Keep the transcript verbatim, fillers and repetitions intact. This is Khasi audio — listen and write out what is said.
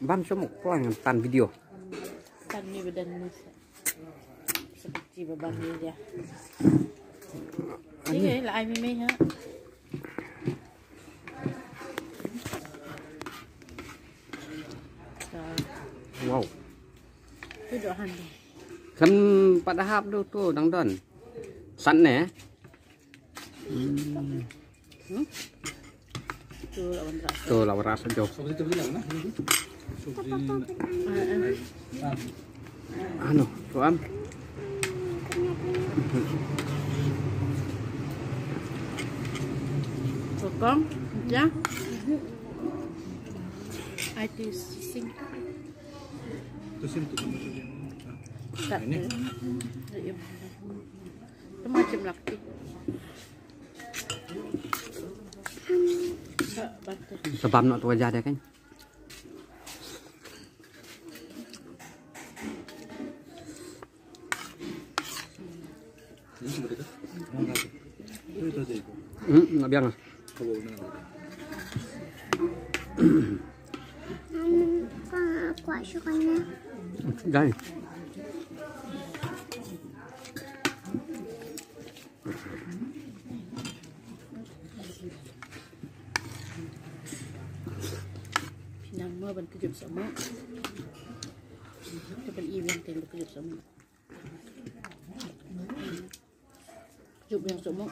Bam sumuk plang tan video. Tan ni badan ni. Seperti babang ni dia. Ini lah ai mimi ha. Wow. Tu dohan tu. Kan pada hap tu tu dang don. San ne. Hmm. Tu lawan ras. Tu lawan ras jo. Anu, tu am. Sokong, ya. Ai tu sising. Tu sim tu. Tak. Ini. Tu macam laki. Sebab nak tu aja dia kan. Hmm, nak biang ah. Dai. Pynang mo ban kjut sohmok. Ka ban i biang te ban kjut sohmok. Kjut biang sohmok.